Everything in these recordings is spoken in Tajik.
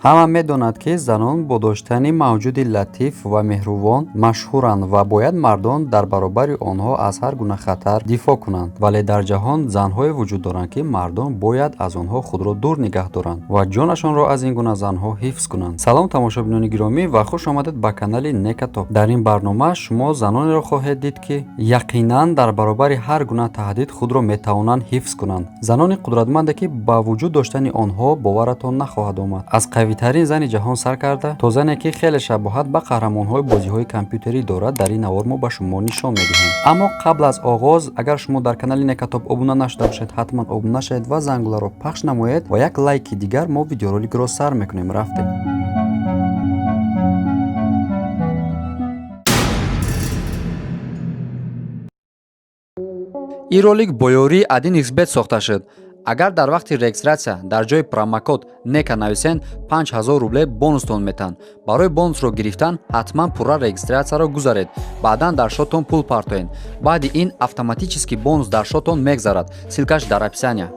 Ҳама медонад, ки занон бо доштани мавҷуди латиф ва меҳрубон машҳуранд ва бояд мардон дар баробари онҳо аз ҳар гуна хатар дифоъ кунанд. Вале дар ҷаҳон занҳое вуҷуд доранд, ки мардон бояд аз онҳо худро дур нигаҳ доранд ва ҷонашонро аз ин гуна занҳо ҳифз кунанд. Салом, тамошобинони гиромӣ, ва хуш омадед ба канали Некатоп. Дар ин барнома шумо занонеро хоҳед дид, ки яқинан дар баробари ҳар гуна таҳдид худро метавонанд ҳифз кунанд. Занони қудратманде, ки ба вуҷуд доштани онҳо боваратон нахоҳад омад. Аз қавитарин зани ҷаҳон сар карда то зане, ки хеле шабоҳат ба қаҳрамонҳои бозиҳои компютерӣ дорад, дар ин навор мо ба шумо нишон медиҳем. Аммо қабл аз оғоз, агар шумо дар канали Некатоп обуна нашуда бошед, ҳатман обуна шавед ва зангуларо пахш намоед ва як лайки дигар. Мо видеороликро сар мекунем. Рафтем. Ин ролик бо ёрии 1xBet сохта шуд. Агар дар вақти регистратсия дар ҷои промокод нека нависен, 5000 рубле бонустон метаҳанд. Барои бонусро гирифтан ҳатман пурра регистратсияро гузаред, баъдан дар шотон пул партоед. Баъди ин автоматически бонус дар шотон мегзарад. Ссылкаш дар описания.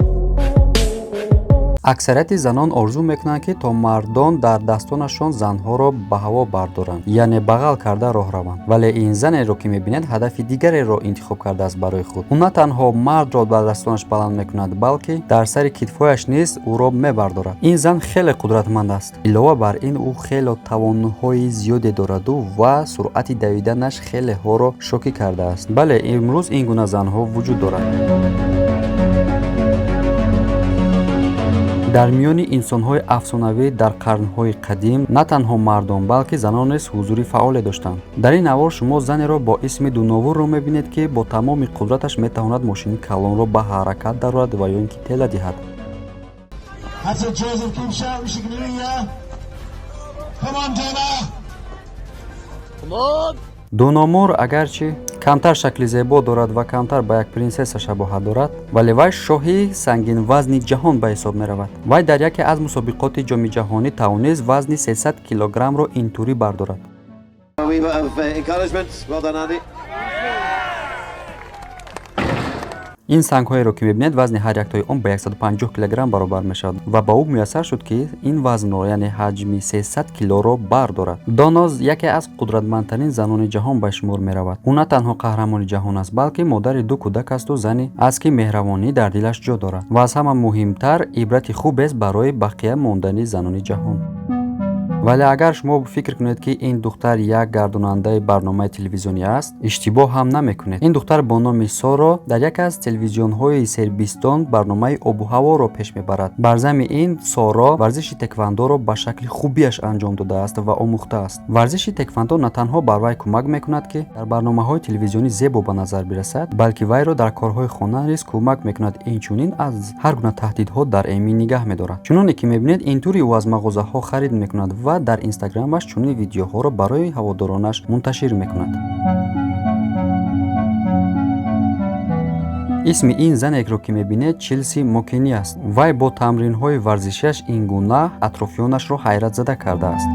Аксарияти занон орзу мекунанд, ки то мардон дар дастонашон занҳоро ба ҳаво бардоранд, яъне бағал карда роҳ раванд. Вале ин занеро, ки мебинед, ҳадафи дигареро интихоб кардааст барои худ. Ӯ на танҳо мардро дар дастонаш баланд мекунад, балки дар сари китфҳояш низ ӯро мебардорад. Ин зан хеле қудратманд аст. Илова бар ин, ӯ хело тавонҳои зиёде дораду ва суръати давиданаш хелеҳоро шокӣ кардааст. Бале, имрӯз ин гуна занҳо вуҷуд дорад. Дар миёни инсонҳои афсонавӣ дар қарнҳои қадим на танҳо мардон, балки занон низ ҳузури фаъоле доштанд. Дар ин навор шумо занеро бо исми Дуновурро мебинед, ки бо тамоми қудраташ метавонад мошини калонро ба ҳаракат дарорад ва ё ин ки тела диҳад. That's it, Joseph. Keep shouting. She can hear you. Come on, Donna. Come on. Дуномур агарчи камтар шакли зебо дорад ва камтар ба як принсесса шабоҳат дорад, вале вай шоҳи сангинвазни ҷаҳон ба ҳисоб меравад. Вай дар яке аз мусобиқоти ҷоми ҷаҳонӣ тавонист вазни 300 килограммро интурӣ бардорад. A wee bit of encouragement. Well done, Andy. Ин сангҳоеро, ки мебинед, вазни ҳар яктои он ба 150 килограмм баробар мешавад ва ба ӯ муяссар шуд, ки ин вазнро, яъне ҳаҷми 300 килоро бардорад. Доноз яке аз қудратмандтарин занони ҷаҳон ба шумор меравад. Ӯ на танҳо қаҳрамони ҷаҳон аст, балки модари ду кӯдак асту зане аст, ки меҳрабонӣ дар дилаш ҷо дорад ва аз ҳама муҳимтар ибрати хубест барои бақия мондани занони ҷаҳон. Вале агар шумо фикр кунед, ки ин духтар як гардонандаи барномаи телевизионӣ аст, иштибоҳ ҳам намекунед. Ин духтар бо номи Соро дар яке аз телевизионҳои Сербистон барномаи обу ҳаворо пеш мебарад. Бар зами ин, Соро варзиши теквандоро ба шакли хубиаш анҷом додааст ва омӯхтааст. Варзиши теквандо на танҳо бар вай кӯмак мекунад, ки дар барномаҳои телевизионӣ зебо ба назар бирасад, балки вайро дар корҳои хона низ кӯмак мекунад, инчунин аз ҳар гуна таҳдидҳо дар эмин нигаҳ медорад. Чуноне ки мебинед, интури ӯ аз мағозаҳо харид мекунад ва дар инстаграмаш чунин видеоҳоро барои ҳаводоронаш мунташир мекунад. Исми ин занекро, ки мебинед, Челси Мокини аст. Вай бо тамринҳои варзишиаш ин гуна атрофиёнашро ҳайратзада кардааст.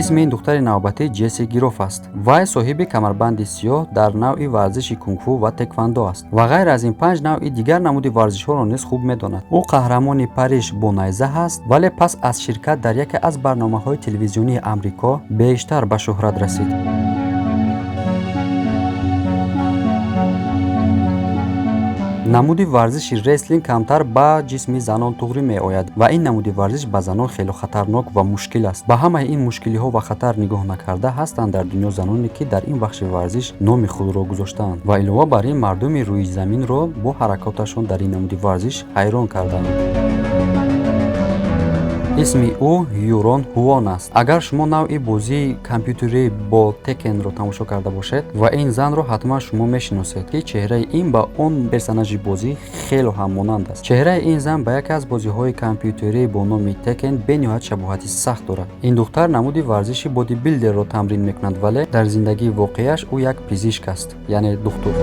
Исми ин духтари навбатӣ Ҷесси Гироф аст. Вай соҳиби камарбанди сиёҳ дар навъи варзиши кунгфу ва теквандо аст ва ғайр аз ин панҷ навъи дигар намуди варзишҳоро низ хуб медонад. Ӯ қаҳрамони Париж бо найза ҳаст, вале пас аз ширкат дар яке аз барномаҳои телевизионии Амрико бештар ба шӯҳрат расид. Намуди варзиши реслинг камтар ба ҷисми занон туғрӣ меояд ва ин намуди варзиш ба занон хело хатарнок ва мушкил аст. Ба ҳамаи ин мушкилиҳо ва хатар нигоҳ накарда, ҳастанд дар дунё заноне, ки дар ин бахши варзиш номи худро гузоштаанд ва илова бар ин мардуми рӯи заминро бо ҳаракоташон дар ин намуди варзиш ҳайрон кардаанд. Исми ӯ Юрон Ҳуон аст. Агар шумо навъи бозии компютерӣ бо Текенро тамошо карда бошед, ва ин занро ҳатман шумо мешиносед, ки чеҳраи ин ба он персонажи бозӣ хело ҳам монанд аст. Чеҳраи ин зан ба яке аз бозиҳои компютерӣ бо номи Текен бениҳоят шабоҳати сахт дорад. Ин духтар намуди варзиши бодибилдерро тамрин мекунад, вале дар зиндагии воқеияш ӯ як пизишк аст, яъне духтур.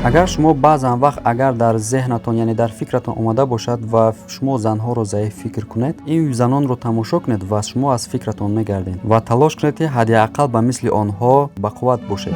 Агар шумо баъзан вақт, агар дар зеҳнатон, яъне дар фикратон омада бошад ва шумо занҳоро заиф фикр кунед, ин занонро тамошо кунед ва шумо аз фикратон мегардед ва талош кунед, ки ҳадди ақал ба мисли онҳо бақувват бошед.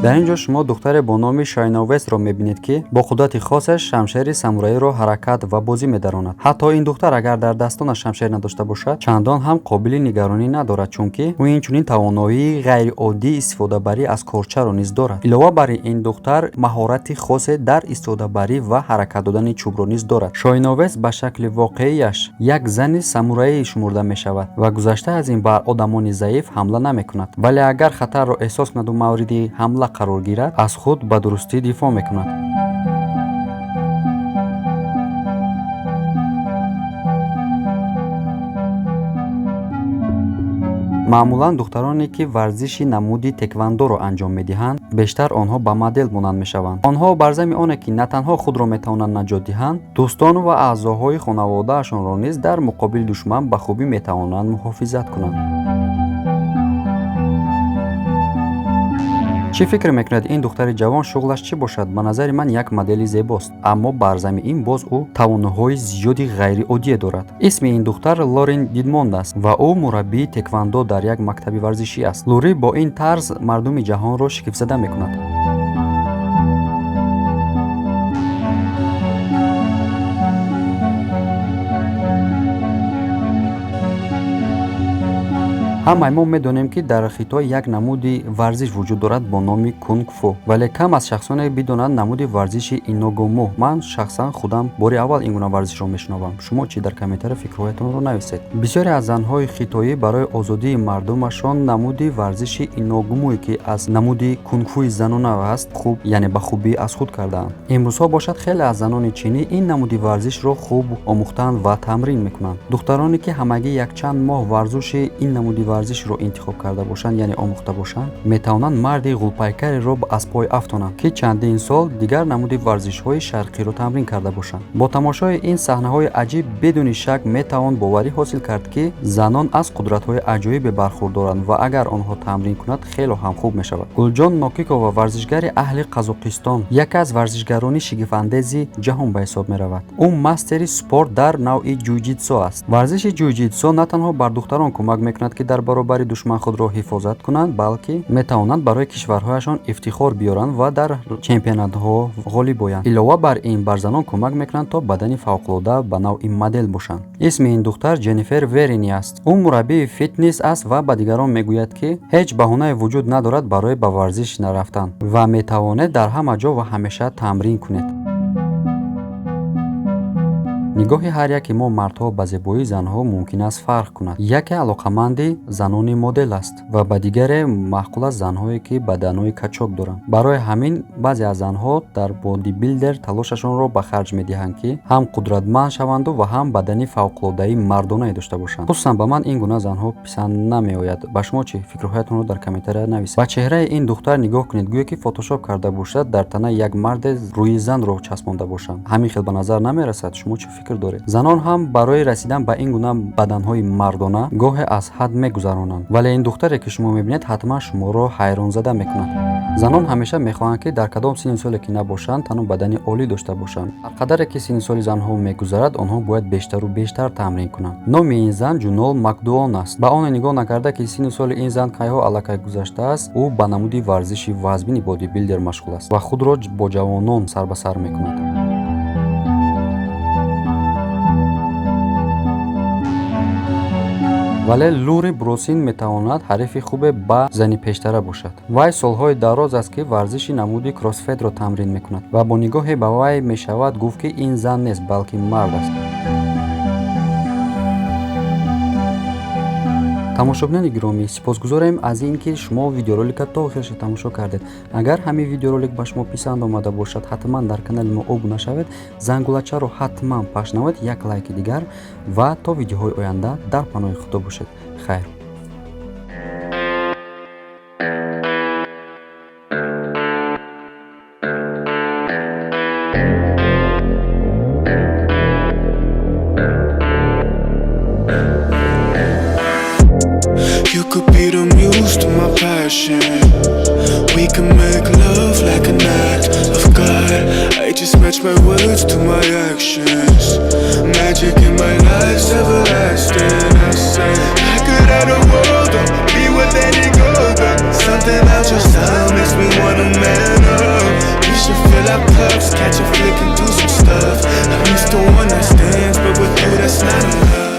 Дар ин ҷо шумо духтаре бо номи Шайна Вестро мебинед, ки бо қудрати хосаш шамшери самураиро ҳаракат ва бозӣ медаронад. Ҳатто ин духтар, агар дар дастонаш шамшер надошта бошад, чандон ҳам қобили нигаронӣ надорад, чунки ӯ инчунин тавоноии ғайриоддии истифодабарӣ аз корчаро низ дорад. Илова бар ин, духтар маҳорати хосе дар истифодабарӣ ва ҳаракат додани чӯбро низ дорад. Шайна Вест ба шакли воқеияш як зани самураӣ шумурда мешавад ва гузашта аз ин бар одамони заиф ҳамла намекунад, вале агар хатарро эҳсос кунаду мавриди ҳамла қарор гирад, аз худ ба дурустӣ дифоъ мекунад. Маъмулан духтароне, ки варзиши намуди теквандоро анҷом медиҳанд, бештар онҳо ба модел монанд мешаванд. Онҳо бар зами оне, ки на танҳо худро метавонанд наҷот диҳанд, дӯстон ва аъзоҳои хонаводаашонро низ дар муқобили душман ба хубӣ метавонанд муҳофизат кунанд. Чӣ фикр мекунед, ин духтари ҷавон шуғлаш чӣ бошад? Ба назари ман, як модели зебост, аммо бар зами ин боз ӯ тавоноҳои зиёди ғайриоддие дорад. Исми ин духтар Лорин Дидмонд аст ва ӯ мураббии теквандо дар як мактаби варзишӣ аст. Лори бо ин тарз мардуми ҷаҳонро шигифтзада мекунад. Ҳамаи мо медонем, ки дар Хитой як намуди варзиш вуҷуд дорад бо номи кунг-фу, вале кам аз шахсоне бидонанд намуди варзиши иногому. Ман шахсан худам бори аввал ин гуна варзишро мешунавам. Шумо чӣ? Дар комментария фикрҳоятонро нависед. Бисёре аз занҳои хитоӣ барои озодии мардумашон намуди варзиши иногумуе, ки аз намуди кунг-фуи занона аст, хуб, яъне ба хубӣ аз худ кардаанд. Имрӯзҳо бошад, хеле аз занони чинӣ ин намуди варзишро хуб омӯхтаанд ва тамрин мекунанд. Духтароне, ки ҳамагӣ якчанд моҳ варзуши ин намуди варзишро интихоб карда бошанд, яъне омӯхта бошанд, метавонанд марди ғулпайкареро аз пой афтонанд, ки чандин сол дигар намуди варзишҳои шарқиро тамрин карда бошанд. Бо тамошои ин саҳнаҳои аҷиб бидуни шак метавон боварӣ ҳосил кард, ки занон аз қудратҳои аҷоибе бархурдоранд ва агар онҳо тамрин кунад, хело ҳам хуб мешавад. Гулҷон Нокикова, варзишгари аҳли Қазоқистон, яке аз варзишгарони шигифтандези ҷаҳон ба ҳисоб меравад. Ӯ мастери спорт дар навъи ҷуҷитсо аст. Варзиши ҷуҷитсо на танҳо бар духтарон кӯмак мекунад, ки дар баробари душман худро ҳифозат кунанд, балки метавонанд барои кишварҳояшон ифтихор биёранд ва дар чемпионатҳо ғолиб оянд. Илова бар ин, бар занон кӯмак мекунанд, то бадани фавқулода ба навъи модел бошанд. Исми ин духтар Ҷеннифер Верини аст. Ӯ мураббии фитнес аст ва ба дигарон мегӯяд, ки ҳеҷ баҳонае вуҷуд надорад барои ба варзиш нарафтан ва метавонед дар ҳама ҷо ва ҳамеша тамрин кунед. Нигоҳи ҳар яке мо мардҳо ба зебоии занҳо мумкин аст фарқ кунад. Яке алоқаманди занони модел аст ва ба дигаре маъқул аст занҳое, ки баданҳои качок доранд. Барои ҳамин баъзе аз занҳо дар бодибилдер талошашонро ба харҷ медиҳанд, ки ҳам қудратманд шаванду ва ҳам бадани фавқулодаи мардонае дошта бошанд. Хусусан ба ман ин гуна занҳо писанд намеояд. Ба шумо чӣ? Фикрҳоятонро дар комментария нависед. Ба чеҳраи ин духтар нигоҳ кунед, гӯё ки фотошоп карда бошад, дар танаи як марде рӯи занро часпонда бошанд. Ҳамин хел ба назар намерасад? Шумо чӣ фикр доред? Занон ҳам барои расидан ба ин гуна баданҳои мардона гоҳе аз ҳад мегузаронанд, вале ин духтаре, ки шумо мебинед, ҳатман шуморо ҳайронзада мекунад. Занон ҳамеша мехоҳанд, ки дар кадом синни соле ки набошанд, тану бадани олӣ дошта бошанд. Ҳар қадаре ки синни соли занҳо мегузарад, онҳо бояд бештару бештар тамрин кунанд. Номи ин зан Ҷунол Макдуон аст. Ба оне нигоҳ накарда, ки синни соли ин зан кайҳо аллакай гузаштааст, ӯ ба намуди варзиши вазбини бодибилдер машғул аст ва худро бо ҷавонон сарбасар мекунад. Вале Лури Бросин метавонад ҳарифи хубе ба зани пештара бошад. Вай солҳои дароз аст, ки варзиши намуди кроссфетро тамрин мекунад ва бо нигоҳе ба вай мешавад гуфт, ки ин зан нест, балки мард аст. Тамошобинони гиромӣ, сипосгузорем аз ин ки шумо видеоролика то охираша тамошо кардед. Агар ҳамин видеоролик ба шумо писанд омада бошад, ҳатман дар канали мо обуна шавед, зангулачаро ҳатман пахш намоед, як лайки дигар ва то видеоҳои оянда дар паноҳи Худо бошед. Хайр. Match my words to my actions. Magic in my life's everlasting. I say I could have the world or be with any girl, but something about your style makes me wanna man up. We should fill our cups, catch a flick and do some stuff. I'm used to one night stands, but with you that's not enough.